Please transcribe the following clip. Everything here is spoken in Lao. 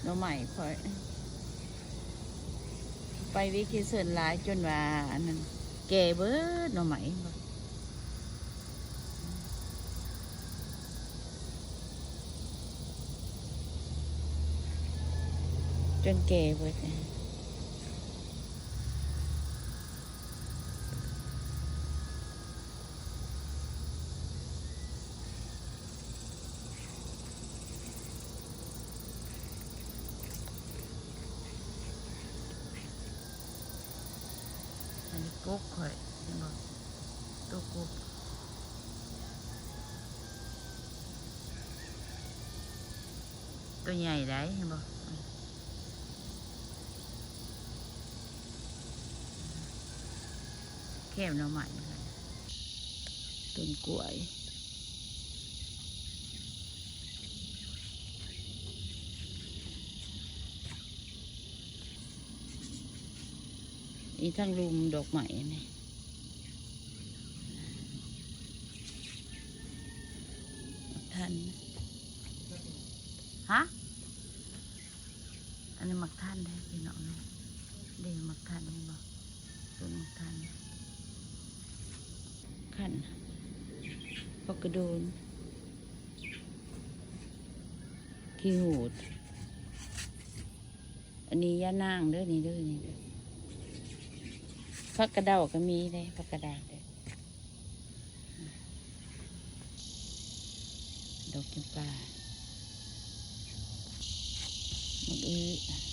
ໜໍ່ໄມ້ຂ້ອຍ ໄປເວເຄເຊິນຫຼາຍຈົນວ່າອັນນັ້ນ ແກ່ເບິດໜໍ່ໄມ້ ຈົນແກ່ເບິດ. ອັນນີ້ກົກຂ້ອຍ ເຫັນບໍ່? ຕົວກົກ ຕົວໃຫຍ່ໃດ໋ ເຫັນບໍ່? ແຄມໜໍ່ໄມ້ ຕົ້ນກ້ວຍ ອີກທາງລຸ່ມດອກໄມ້ນີ້ ໝາກທັນ ຮະ? ອັນນີ້ໝາກທັນເດ້ພີ່ນ້ອງເອີຍ ເດ້ໝາກທັນ ເຫັນບໍ່? ຕົ້ນໝາກທັນ ຄັນ ຜັກກະໂດນ ຂີ້ຫູດ ອັນນີ້ຢານາງເດີ ນີ້ເດີ ນີ້ເດີ ຜັກກະເດົາກໍມີເດ້ ຜັກກະເດົາເດ້. ດອກຈຳປາ ໝາກອຶ